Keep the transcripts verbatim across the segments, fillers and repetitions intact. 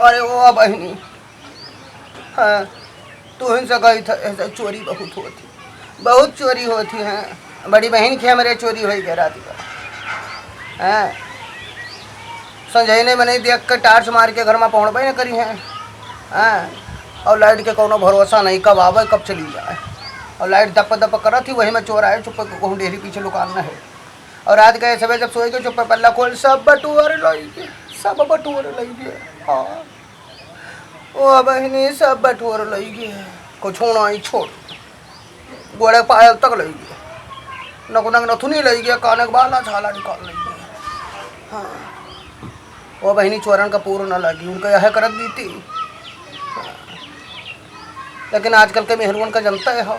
अरे ओ बहिनी, हाँ, तू ही से गई था, ऐसे चोरी बहुत होती, बहुत चोरी होती है। बड़ी बहिन के हमरे चोरी होई गए रात का। हाँ, संजय ने मने देख के टार्च मार के घर में पहुँचबे न करी है। हाँ, और लाइट के कोनो भरोसा नहीं, कब आवे कब चली जाए। और लाइट दप दप करत ही, वही में चोर आए, चुप कहूँ डेरी पीछे लुकान न है। और रात गए सबे जब सोए के चुप्पे पल्ला खोल, सब बटुअर लइगे, सब बटुअर लइगे। हाँ, ओ बहिनी, सब बटुअर लइगे, कुछ होना ही छोड़। गोड़े पायल तक लइगे, नकुनक नथुनी लइगे, कानक बाला छाला निकाल लइगे। हाँ, ओ बहिनी, चोरन का पूर न लगी, उनका यह करत दीती। हाँ। लेकिन आजकल के मेहरुअन का जनता है हो।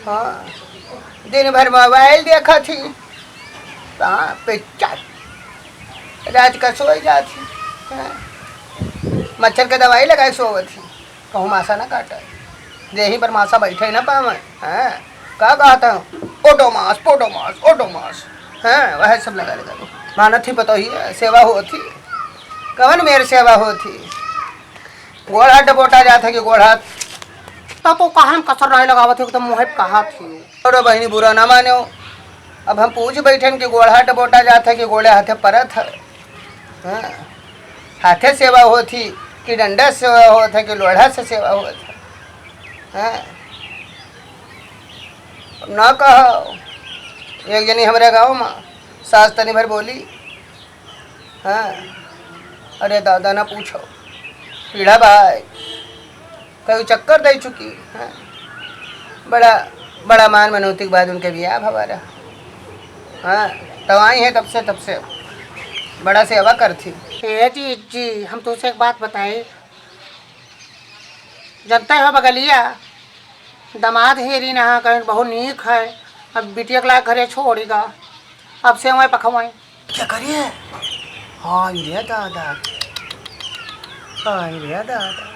हाँ, दिन भर मोबाइल देखत ही, हाँ, पिक्चर, रात का सोई जात ही। हाँ, मच्छर के दवाई लगाए सोवत ही, कहूँ मासा ना काटे, देही पर मासा बैठे ना पावे। हाँ, का कहत है, ओडोमास, पोडोमास, ओडोमास। हाँ, वह सब लगा लगा दो। मानत ही पतो ही है, सेवा होत ही, कवन मेर सेवा होत ही। गोड़ हाथ डबोटा जात है कि गोड़ हाथ। तो तू कहन कसर नहीं लगावत है, एकदम मुँह पे कहा थी। अरे बहिनी, बुरा ना मानो, अब हम पूछ बैठन कि गोड़ हाथ डबोटा जात है कि गोड़े हाथे परत है। हाँ, हाथे सेवा होत ही कि डंडा से सेवा होत है कि लोढ़ा से सेवा होत है। हाँ, अब ना कहो, एक जनी हमरे गाँव में सास तनी भर बोली, हाँ, अरे दादा ना पूछो, पीढ़ा भाई, कई चक्कर दे चुकी। हाँ, बड़ा, बड़ा मान मनौती के बाद उनके बियाह भवा रहा। हाँ, तब आई है तब से, तब से बड़ा सेवा करती। हे जी, जी, हम तुझसे एक बात बताए, जनता हो बगलिया, दामाद हेरी ना कहीं बहुत नीक है, अब बिटिया के ला घरे छोड़ेगा, अब सेवई पकवाई। क्या करिए? हाय रे दादा, हाय रे दादा,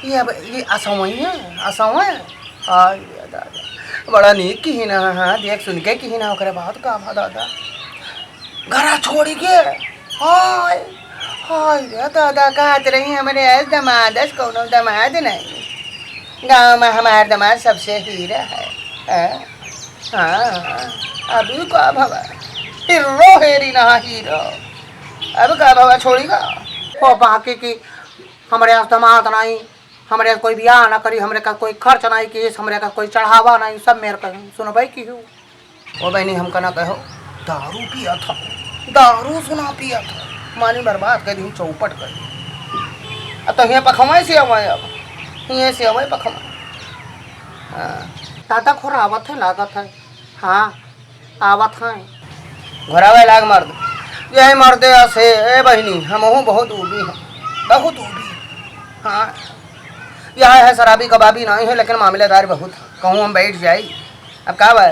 ये अब, ये असवई है, असवई है। हाय रे दादा, बड़ा नीक किहिन, हाँ, देख सुन के किहिन, ओकरे बाद का भा दादा, घरा छोड़ी के। हाय, हाय रे दादा, कहत रही हमरे ऐस दमाद, ऐस कौनो दमाद नहीं। गाँव में हमार दमाद सबसे हीरा है। हाँ, हाँ, अभी का भवा, हीरो हेरी ना हीरो। अब का भवा छोड़ी का? ओ बाकी की हमरे ऐस दमाद नहीं, हमरे ऐस कोई बियाह ना करी, हमरे का कोई खर्च नहीं की, हमरे का कोई चढ़ावा नहीं, सब मेर का सुनबई की हूँ। ओ बहिनी, हमका ना कहो, दारू पिया था, दारू सुना पिया था, मानी बर्बाद कर दी, चौपट कर दी। अब तो हियाँ पखवाए से आवाए, अब हियाँ से आवाए पखवाए। हाँ। दादा खोर आवत है, लागत है। हाँ, आवत है। घोरावे लाग मर्द, यही मर्दे असे। ए बहिनी, हमहू बहुत ऊबी हैं, बहुत ऊबी। हाँ, यह है शराबी कबाबी नहीं है, लेकिन मामलेदार बहुत है। कहूँ हम बैठ जाई, अब का बा,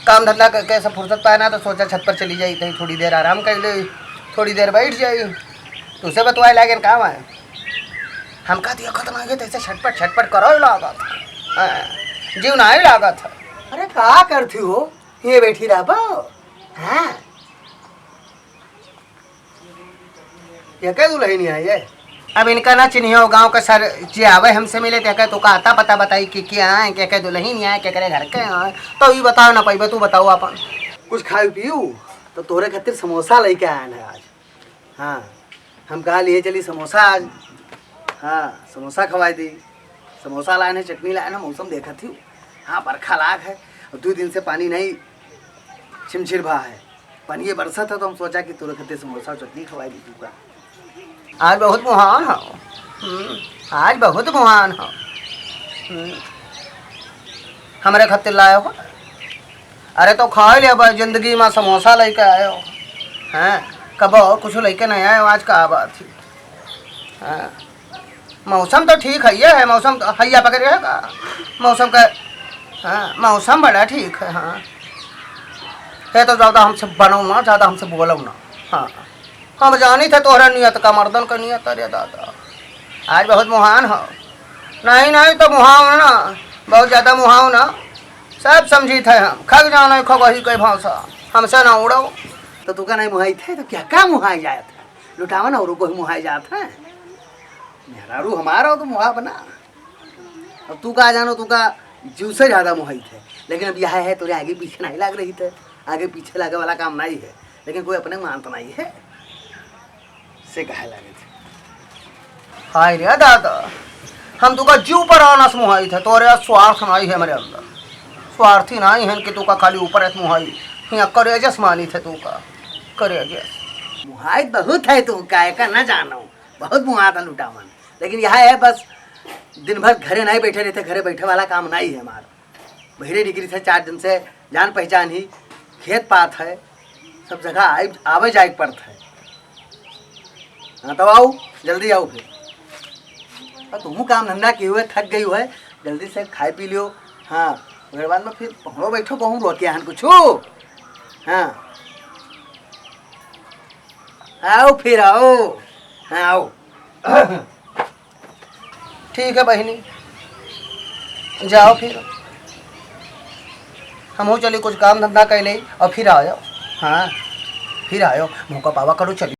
काम धंधा करके सब फुर्सत पाए ना, तो सोचा छत पर चली जाई, कहीं थोड़ी देर आराम कर ले, थोड़ी देर बैठ जाई। तुझसे बतवाए लागेन काम है, हमका दिया खत ना है, तैसे छटपट छटपट करो लागत है। हाँ, जीव ना ही लागत है। अरे का करती हो, ये बैठी रहबो? हाँ, ये के दुल्हनिया है ये? अब इनका ना चिन्हियो, गाँव के सर जे आवे हमसे मिले, ते कहे, "तू का आता पता बताई कि क्या है, के के दुल्हनिया है, के करे घर के हैं?" तो ई बताओ ना पइबे, तू बताओ अपन। कुछ खाई पीऊ, तो तोरे खातिर समोसा लेके आया है आज। हाँ, हम कहा लिए चली समोसा आज। हाँ, समोसा खवाई दी। समोसा लाए हैं, चटनी लाए हैं, मौसम देखत ही। हाँ, बरखा लाग है और दो दिन से पानी नहीं छिमछिर भा है। पानी ये बरसत है तो हम सोचा कि तोरे खातिर समोसा और चटनी खवाई दी तू का। आज बहुत मुहान हो। हम्म, आज बहुत मुहान हो। हम्म, हमरे खातिर लाए हो? अरे तो खाए ले भाई, जिंदगी में समोसा लेके आए हो। हैं? कब और कुछ लेके नहीं आए हो, आज का बात है? हाँ। मौसम तो ठीक है, ये है मौसम तो हैया पकड़े है का? मौसम का, हाँ, मौसम बड़ा ठीक है, हाँ। ये तो ज्यादा हमसे बनो ना, ज्यादा हमसे बोलो ना। हाँ, हम जानी थे तोहरा नियत का, मर्दन का नियत, अरे दादा, आज बहुत मुहान हो। नहीं, नहीं तो मुहाव ना, बहुत ज्यादा मुहाव ना। सब समझी थे हम, खग जानो खगही के भाषा, हमसे ना उड़ो। तो तू का नहीं मुहाई थे, तो क्या का मुहाई जाए थे? लुटावा ना, और कोई मुहाई जात है? मेहरारू हमारा हो तो मुहा बना। अब तू का जानो, तू का जीव से ज्यादा मुहाई थे, लेकिन अब यह है, तोरे आगे पीछे नहीं लाग रही थे। आगे पीछे लागे वाला काम नहीं है, लेकिन कोई अपने मानत नहीं है, से कहे लगे थे। हाय रे दादा, हम तू का जीव पर आनस मुहाई थे, तोरे स्वार्थ नहीं है मेरे अंदर। स्वार्थी नहीं है कि तू का खाली ऊपर है मुहाई, यहाँ करेजस मानी थे तू का, करेजस। मुहाई बहुत है तू का, एका न जानो, बहुत मुहात है लुटावन। लेकिन यह है बस, दिन भर घरे नहीं बैठे रहते, घरे बैठे वाला काम नहीं है हमारा। बहिरे निकरी थे चार दिन से, जान पहचान ही, खेत पात है, सब जगह आए, आवे जाए के पड़त है। हाँ, तब आओ, जल्दी आओ फिर। अब तुहूँ काम धंधा किए हुए थक गई हुए, जल्दी से खाए पी लियो। हाँ, ओकर बाद में फिर पकड़ो बैठो, कहूँ रोके हन कुछ। हाँ, आओ फिर आओ। हाँ, आओ। ठीक है बहिनी, जाओ फिर, हमहू चली कुछ काम धंधा कर ले और फिर आ जाओ। हाँ, फिर आयो, मौका पावा करो, चली।